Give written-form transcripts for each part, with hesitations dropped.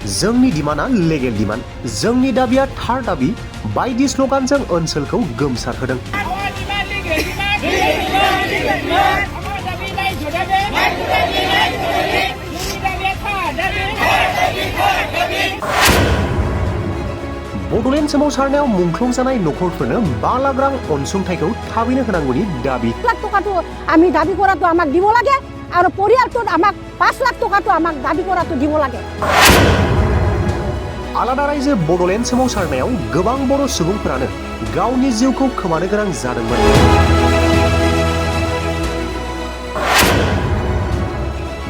जोंनि डिमान्डआ लेगेल डिमान्ड, जोंनि दाबिया थार दाबि बायदि स्ल'गानजों ओनसोलखौ गोमसारहोदों। बड'लेण्ड सोमावसारनायाव मुंख्लं जानाय नखरफोरनो 5 लाख रां अनसुंथाइखौ थाबैनो होनांगौनि दाबि। 1 লাখ টকাটো আমি দাবি কৰাটো আমাক দিব লাগে আৰু পৰিয়ালটোত আমাক 5 লাখ টকাটো আমাক দাবি কৰাটো দিব লাগে। आलादा रायजो बड'लेण्ड सोमावसारनायाव गोबां बर' सुबुंफोरानो गावनि जिउखौ खोमानो गोनां जादोंमोन।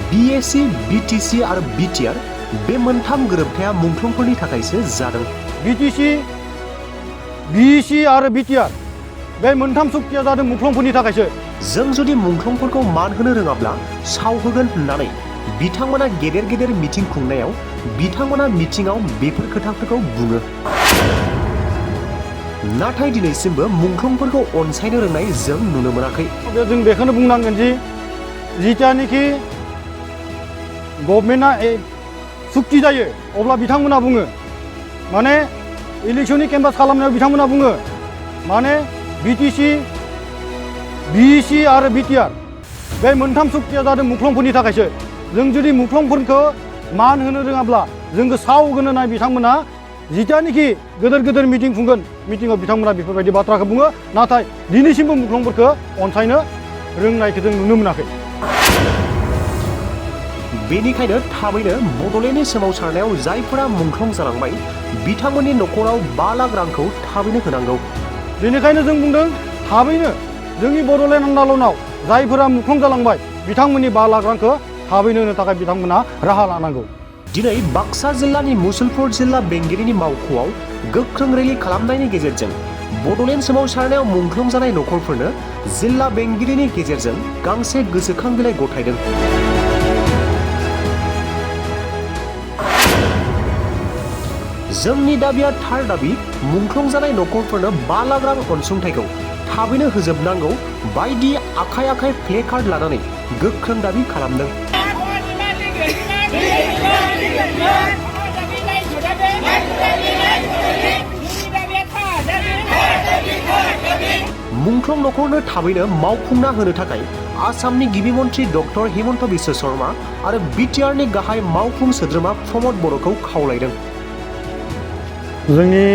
बीएससी, बीटीसी आरो बीटीआर बे मोनथाम गोरोबथाया मुंख्लंफोरनि थाखायसो जादों। बीटीसी, बीएससी आरो बीटीआर बे मोनथाम सुक्तिया जादों मुंख्लंफोरनि थाखायसो। जों जुदि मुंख्लंफोरखौ मान होनो रोङाब्ला सावहोगोन होननानै बिथांमोना गेदेर गेदेर मिटिं खुंनायाव बिथांमोना मिटिंआव बेफोर खोथाफोरखौ बुङो। नाथाय दिनैसिमबो मुंख्लंफोरखौ अनसायनो रोंनाय जों नुनो मोनाखै। जों बेखौनो बुंनांगोन जि जितियानोखि गभर्नमेन्टआ सुक्ति जायो अब्ला बिथांमोना बुङो माने इलेक्शननि केम्पास खालामनायाव बिथांमोना बुङो माने बीटीसी, बीएससी आरो बीटीआर बे मोनथाम सुक्तिया जादों मुंख्लंफोरनि थाखायसो। जों जुदि मुंख्लंफोरखौ मान होनो रोङाब्ला जोंखौ सावगोन होननाय बिथांमोना जितियानोखि गेदेर गेदेर मिटिं खुंगोन मिटिंआव बिथांमोना बेफोरबायदि बाथ्राखौ बुङो। नाथाय दिनैसिमबो मुंख्लंफोरखौ अनसायनो रोंनायखौ जों नुनो मोनाखै। बेनिखायनो थाबैनो बड'लेण्डनि सोमावसारनायाव जायफोरा मुंख्लं जालांबाय बिथांमोननि नखराव 5 लाख रांखौ थाबैनो होनांगौ। बेनिखायनो जों बुंदों थाबैनो जोंनि बड'लेण्ड आन्दलनाव जायफोरा मुंख्लं जालांबाय बिथांमोननि 5 लाख रांखौ थाबैनो होनो थाखाय बिथांमोना राहा लानांगौ। दिनै बाक्सा जिल्लानि मुसलपुर जिल्ला बेंगिरिनि मावख'आव गोख्रों रेलि खालामनायनि गेजेरजों बड'लेण्ड सोमावसारनायाव मुंख्लं जानाय नखरफोरनो जिल्ला बेंगिरिनि गेजेरजों गांसे गोसोखां बिलाइ गथायदों। जोंनि दाबिया थार दाबि मुंख्लं जानाय नखरफोरनो 5 लाख रां अनसुंथाइखौ थाबैनो होजोबनांगौ बायदि आखाइ आखाइ प्ले कार्ड लानानै गोख्रों दाबि खालामदों। मुंख्लं नखरनो थाबैनो मावफुंना होनो थाखाय आसामनि गिबि मन्थ्रि डक्टर हिमन्त बिश्व शर्मा आरो बीटीआरनि गाहाय मावफुं सोद्रोमा प्रमद बर'खौ खावलायदों। जोंनि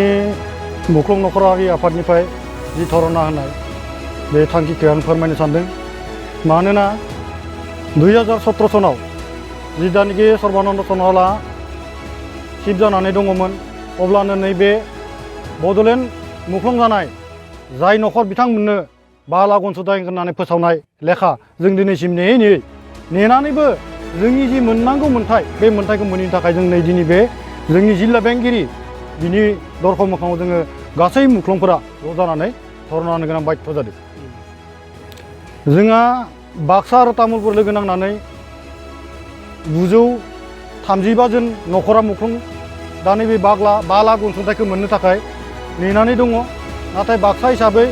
मुंख्लं नखरारि आफादनिफ्राय जि धरना होनाय बे थांखिखौ आं फोरमायनो सानदों। मानोना 2017 सनाव जिदानिखि सर्बानन्द सन'वाला चिफ जानानै दङमोन अब्लानो नैबे बड'लेण्ड मुंख्लं जानाय जाय नखर बिथांमोननो 5 लाख अनसुंथाइ होननानै फोसावनाय लेखा जों दिनैसिम नेनानैबो जोंनि जि मोननांगौ मोन्थाइ बे मोन्थाइखौ मोनैनि थाखाय जों नै दिनै बे जोंनि जिल्ला बेंगिरि बिनि दरखं मोखाङाव जोङो गासै मुंख्लंफोरा ज' जानानै धरना होनो गोनां बाध्य जादों। जोंहा बाक्सा आरो तामुलपुर लोगो नांनानै 935 जन नखरा मुंख्लं दा नैबे 5 लाख अनसुंथाइखौ मोननो थाखाय नेनानै दङ। नाथाय बाक्सा हिसाबै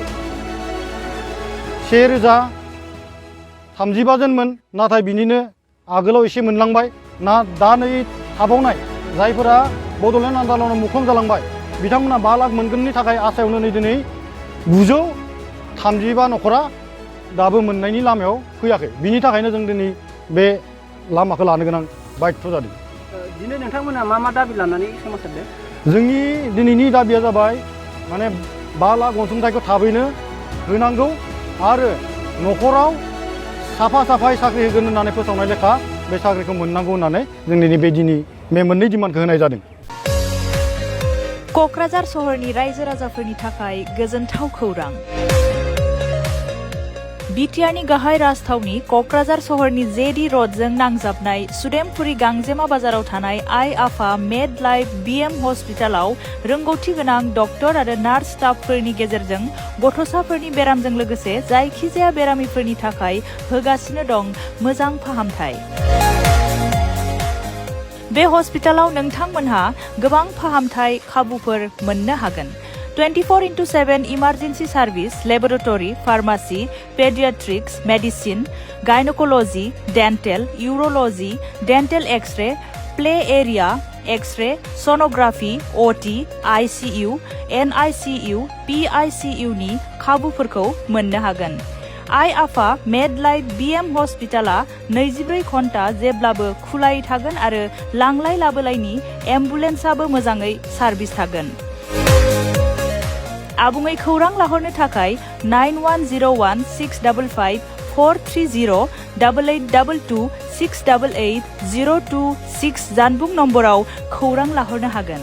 1035 जनमोन नाथाय बिनिनो आगोलाव एसे मोनलांबाय ना दा नै थाबावनाय जायफोरा बड'लेण्ड आन्दलनाव मुंख्लं जालांबाय बिथांमोना 5 लाख मोनगोननि थाखाय आसायावनो नै दिनै 935 नखरा दाबो मोननायनि लामायाव फैयाखै। बिनि थाखायनो जों दिनै बे लामाखौ लानो गोनां बाध्य जादों। दिनै नोंथांमोना मा दाबि लानानै सोमावसारदों? जोंनि दिनैनि दाबिया जाबाय माने 5 लाख अनसुंथाइखौ थाबैनो होनांगौ आरो नखराव साफायै साख्रि होगोन होननानै फोसावनाय लेखा बे साख्रिखौ मोननांगौ होननानै जों दिनै बे मोननै डिमान्डखौ होनाय जादों। क'क्राझार सहरनि रायजो राजाफोरनि थाखाय गोजोनथाव खौरां। बीटीआरनि गाहाय राजथावनि क'क्राझार सहरनि जेडी रडजों नांजाबनाय सुदेमपुरी गांजेमा बाजाराव थानाय आइ आफा मेड लाइफ बीएम हस्पिटालाव रोंगौथि गोनां डक्टर आरो नार्स स्टाफफोरनि गेजेरजों गथ'साफोरनि बेरामजों लोगोसे जायखिजाया बेरामिफोरनि थाखाय होगासिनो दं मोजां फाहामथाय। बे हस्पिटालाव नोंथांमोनहा गोबां फाहामथाय खाबुफोर मोननो हागोन। 24/7 emergency service, laboratory, pharmacy, paediatrics, medicine, gynaecology, dental, urology, dental X-ray, play area, X-ray, sonography, OT, ICU, NICU, PICU नि खाबुफोरखौ मोननो हागोन। आइ आफा मेड लाइफ बिएम हस्पिटाला 24 घन्टा जेब्लाबो खुलायै थागोन आरो लांलाय लाबोलायनि एम्बुलेन्सआबो मोजाङै सार्भिस थागोन। आबुङै खौरां लाहरनो थाखाय 9101655430 8822 688 026 जानबुं नम्बराव खौरां लाहरनो हागोन।